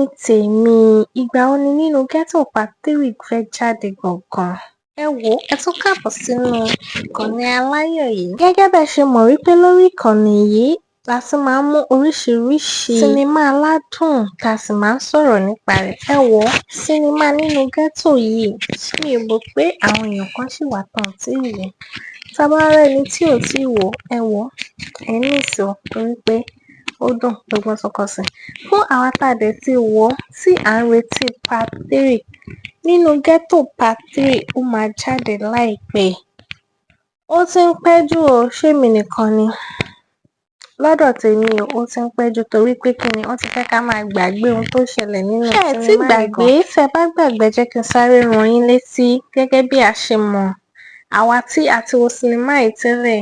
Ẹ̀yin tèmi, ìgbà wo ni Nínú Ghetto Part 3 fẹ́ jáde gangan? Ẹ wò ó, ẹ tún káàbọ̀ sínú ìkànnì aláyọ̀ yìí. Gẹ́gẹ́ bẹ́ ẹ ṣe mọ̀ wípé lórí ìkànnì yìí la ti máa ń mú oríṣiríṣi sinimá aládùn, tá a sì máa ń sọ̀rọ̀ nípa rẹ̀. Ẹ wò ó, sinimá Nínú Ghetto yìí, mi ò rò pé àwọn èèyàn kan ṣì wà tán ò tíì wò ó. Tá a bá rẹ́ni tí ò tíì wò ó, ẹ wò ó, ẹ miss o, torí pé ó dùn gbọ́ngbọ́n tún kàn sí. Fún àwa tá a dẹ̀ ti wò ó, tí à ń retí part three, Nínú Ghetto Part 3, ó máa jáde láìpẹ́. Ó ti ń pẹ́ jù o, ṣémi nìkan ni? Lọ́dọ̀ tèmi o, ó ti ń pẹ́ jù, torí pé kí ni, wọ́n ti fẹ́ ká máa gbàgbé ohun tó ṣẹlẹ̀ nínú sinimá yìí gan. Ṣé ẹ ti gbàgbé? Tẹ́ ẹ bá gbàgbé, jẹ́ kí n sáré rán yín létí. Gẹ́gẹ́ bí a ṣe mọ̀, àwa tí a ti wo sinimá yìí tẹ́lẹ̀,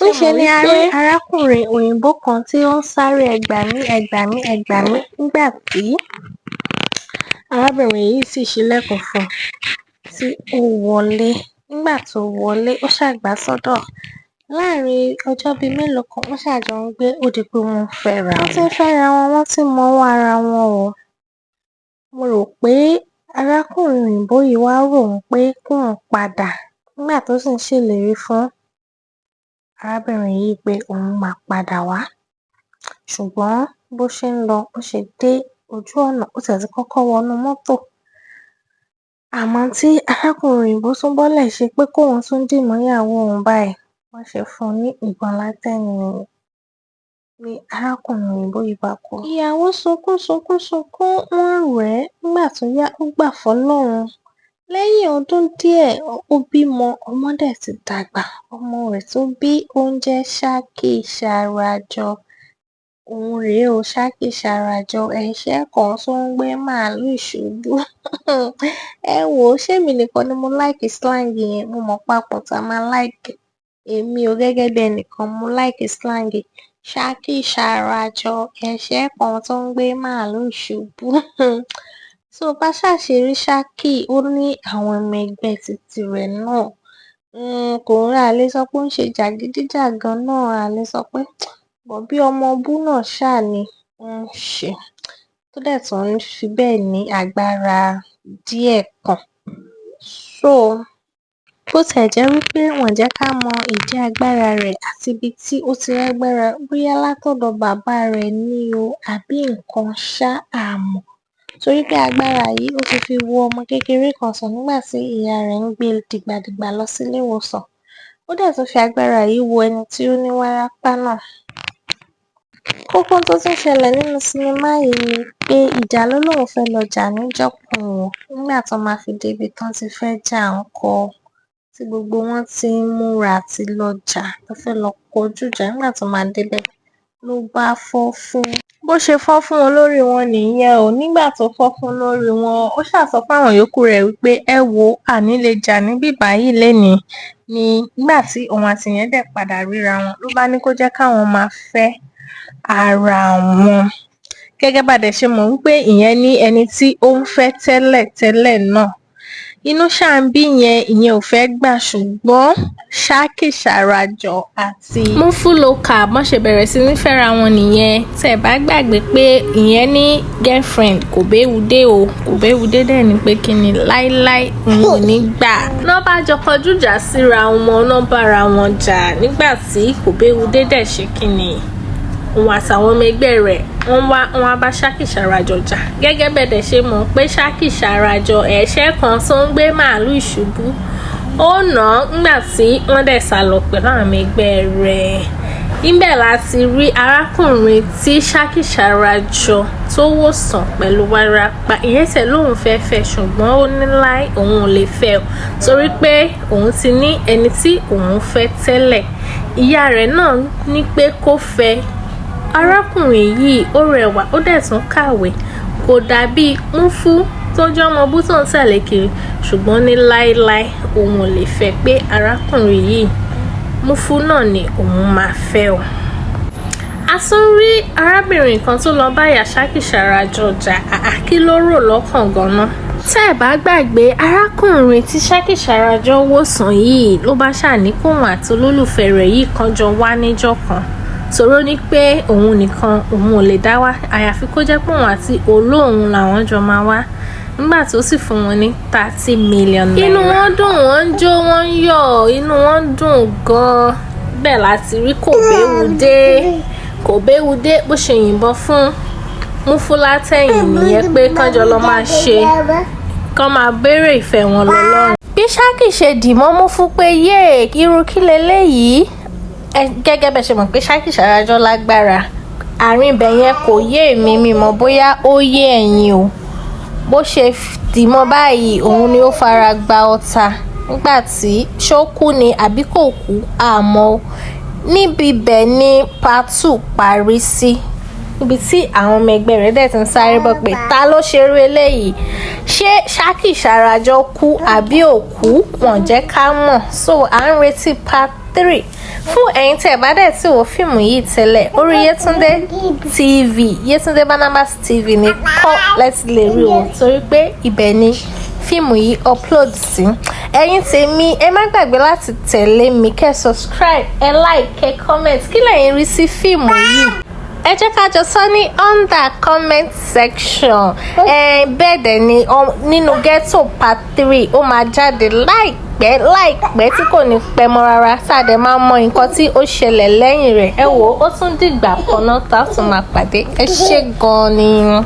ńṣe ni a rí arákùnrin òyìnbó kan tí ó ń sáré, "Ẹ gbà mí, ẹ gbà mí, ẹ gbà mí," nígbà tí arábìnrin yìí sì ṣílẹ̀kùn fún un tí ó wọlé. Nígbà tó wọlé, ó ṣáà gbà á sọ́dọ̀. Láàrin ọjọ́ bíi mélòó kan, wọ́n ṣáà jọ ń gbé. Ó di pé wọ́n ń fẹ́ra wọn. Wọ́n ti ń fẹ́ra wọn, wọ́n ti ń mọwọ́ ara wọn o. Mo rò pé arákùnrin òyìnbó yìí wá rò ó pé kóun padà, nígbà tó sì ń ṣèlérí fún arábìnrin yìí pé òun máa padà wá. Ṣùgbọ́n bó ṣe ń lọ, bó ṣe dé ojú ọ̀nà, ó tiẹ̀ ti kọ́kọ́ wọnú mọ́tò, àmọ́ tí arákùnrin òyìnbó tún bọ́lẹ̀ ṣe pé kóun tún dì mọ́ ìyàwó òun báyìí, wọ́n ṣe fún un ní ìbọn látẹ̀yìn nìyẹn, ni arákùnrin òyìnbó yìí bá kú. Ìyàwó sunkún, sunkún, sunkún, wọ́n rẹ̀ ẹ́. Nígbà tó yá, ó gbà fọ́lọ́run. Lẹ́yìn ọdún díẹ̀, ó bímọ, ọmọ dẹ̀ ti dàgbà. Ọmọ rẹ̀ tó bí, ó ń jẹ́ Ṣákì Ṣarajọ. Òun rèé o, Ṣákì Ṣarajọ, ẹ̀ṣẹ́ kan tó ń gbé màálùú ṣubú. Ẹ wò ó, ṣémi nìkan ni mo like slang yẹn? Mo mọ̀ papọ̀ tá a máa like. Èmi o, gẹ́gẹ́ bí ẹnìkan, mo like slang Ṣákì Ṣarajọ, ẹ̀ṣẹ́ kan tó ń gbé màálùú ṣubú. So bá ṣáà ṣe rí Ṣákì, ó ní àwọn ọmọ ẹgbẹ́ titi rẹ̀ náà. Kò a lè sọ pé ó ń ṣe jàgídíjàgan náà, a lè sọ pé bọ̀ bí ọmọ bú náà ṣáà ni ó ń ṣe, tó dẹ̀ tún ń fi bẹ́ẹ̀ ní agbára díẹ̀ kan. So bó tiẹ̀ jẹ́ wípé wọn jẹ́ ká mọ ìdí agbára rẹ̀ àti ibi tí ó ti rágbára, bóyá látọ̀dọ̀ bàbá rẹ̀ ni o àbí nǹkan ṣá, a mọ̀, torí pé agbára yìí, ó ti fi wo ọmọ kékeré kan sàn nígbà tí ìyá rẹ̀ ń gbé e dìgbàdìgbà lọ sílé ìwòsàn. Ó dẹ̀ tún fi agbára yìí wo ẹni tí ó ní wárápá náà. Kókó tó tún ṣẹlẹ̀ nínú sinimá yìí ni pé ìjà ló lóun fẹ́ lọ jà níjọ́ kan o. Nígbà tó máa fi débi tán ti fẹ́ jà ńkọ́, tí gbogbo wọn ti ń múra àti lọ jà, tó fẹ́ lọ kojú ìjà, nígbà tó máa débẹ̀ ló bá fọ́ fún, bó ṣe fọ́ fún olórí wọn nìyẹn o. Nígbà tó fọ́ fún olórí wọn, ó ṣáà sọ fáwọn yòókù rẹ̀ wípé, "Ẹ wo, àní lè jà níbí báyìí lénìí ni." Nígbà tí òun àti ìyẹn dẹ̀ padà ríra wọn, ló bá ní kó jẹ́ káwọn máa fẹ́ ara wọn. Gẹ́gẹ́ bá a dẹ̀ ṣe mọ̀ wípé ìyẹn ní ẹni tí ó ń fẹ́ tẹ́lẹ̀ tẹ́lẹ̀ náà, inú ṣáà ń bí ìyẹn, ìyẹn ò fẹ́ gbà. Ṣùgbọ́n Ṣákì Ṣàràjọ àti Mufu Loka, bọ́n ṣe bẹ̀rẹ̀ sí ní fẹ́ra wọn nìyẹn. Tẹ́ ẹ bá gbàgbé pé ìyẹn ní girlfriend, kò béwu dé o, kò béwu dé dẹ̀ ni pé kí ni, láíláí, òun ò ní gbà. Náà bá jọ kọjú ìjà síra wọn, náà bára wọn jà. Nígbà tí kò béwu dé dẹ̀ ṣe kí ni, òun àtàwọn ọmọ ẹgbẹ́ rẹ̀, wọ́n wá, wọ́n á bá Ṣákì Ṣàràjọ jà. Gẹ́gẹ́ bẹ́ẹ̀ dẹ̀ ṣe mọ̀ pé Ṣákì Ṣàràjọ, ẹ̀ṣẹ́ kan tó ń gbé màálù ìṣubú, ó nà án. Nígbà tí wọ́n dẹ̀ sá lọ pẹ̀lú àwọn ọmọ ẹgbẹ́ rẹ̀, níbẹ̀ la ti rí arákùnrin tí Ṣákì Ṣàràjọ tó wòsàn pẹ̀lú wárápá. Ìyẹn tẹ̀ lóun fẹ́ fẹ́, ṣùgbọ́n ó ní láì, òun ò lè fẹ́ o, torí pé òun ti ní ẹni tí òun fẹ́ tẹ́lẹ̀. Ìyá rẹ̀ náà ní pé kó fẹ́ arákùnrin yìí, ó rẹwà, ó dẹ̀ tún kàwé, kò dàbí Múfú tó jẹ́ ọmọ bú tó ń tẹ̀lé kiri. Ṣùgbọ́n ní láéláé, òun ò lè fẹ́, pé arákùnrin yìí, Múfú náà ni òun máa fẹ́ o. A tún rí arábìnrin kan tó lọ bá ìyá Ṣákì Ṣàràjọ jà. Àà, kí ló rò lọ́kàn gan-an? Tẹ́ ẹ̀ bá gbàgbé, arákùnrin tí Ṣákì Ṣàràjọ wòsàn yìí ló bá ṣàní kóun àti olólùfẹ́ rẹ̀ yìí kan jọ wá níjọ́ kan. Sọ̀rọ̀ ní pé òun nìkan òun ò lè dá wá, àyàfi kó jẹ́ pé òun àti olóòun làwọn jọ máa wá. Nígbà tó sì fún wọn ní ₦30 million, inú wọn dùn, wọ́n ń jó, wọ́n ń yọ̀, inú wọn dùn gan-an. Bẹ́ẹ̀ láti rí kò béwu dé, kò béwu dé. Bó ṣe yìnbọn fún Múfú látẹ̀yìn nìyẹn pé kánjọ lọ máa ṣe kán máa béèrè ìfẹ́ wọn lọ lọ́rùn. Bí Ṣákì ṣe dì mọ́ Múfú pé yéè, irú kí leléyìí? Gẹ́gẹ́ bẹ́ẹ̀ ṣe mọ̀ pé Ṣákì Ṣàrájọ́ lágbára. Àárín ibẹ̀ yẹn kò yé èmi, mi mọ̀ bóyá ó yé ẹ̀yin o. Bó ṣe dì mọ́ báyìí, òun ni ó fara gba ọta. Nígbà tí ṣó kú ni àbí kò kú, àmọ́ níbi ibẹ̀ ni part two parí sí, níbi tí àwọn ọmọ ẹgbẹ́ rẹ̀ dẹ̀ ti ń sáré bọ̀ pé ta ló ṣerú eléyìí? Ṣé Ṣákì Ṣàrájọ́ kú àbí ò kú? Wọ́n jẹ́ ká mọ̀. So à ń retí part three. Fún ẹ̀yin tẹ́ ẹ bá dẹ̀ tí wo fíìmù yìí tẹ́lẹ̀, orí Yétúndé TV, Yétúndé Barnabas TV ní kọ́ lẹ́tí lè rí o, torí pé ibẹ̀ ni fíìmù yìí upload sí. Ẹ̀yin tèmi, ẹ má gbàgbé láti tẹ̀lé mi, kẹ́ subscribe, ẹ like, kẹ́ comment. Kí lẹ̀yin rí sí fíìmù yìí? Ẹ jẹ́ ká jọ sọ ní under comment section. Ẹ bẹ́ẹ̀ dẹ̀ ni, nínú ghetto part three ó máa jáde láìpẹ́ láìpẹ́, tí kò ní pẹ́ mọ́ rárá, tá a dẹ̀ máa mọ nǹkan tí ó ṣẹlẹ̀ lẹ́yìn rẹ̀. Ẹ wò ó, tún dìgbà kan náà tá a tún máa pàdé. Ẹ ṣé gan-an ni.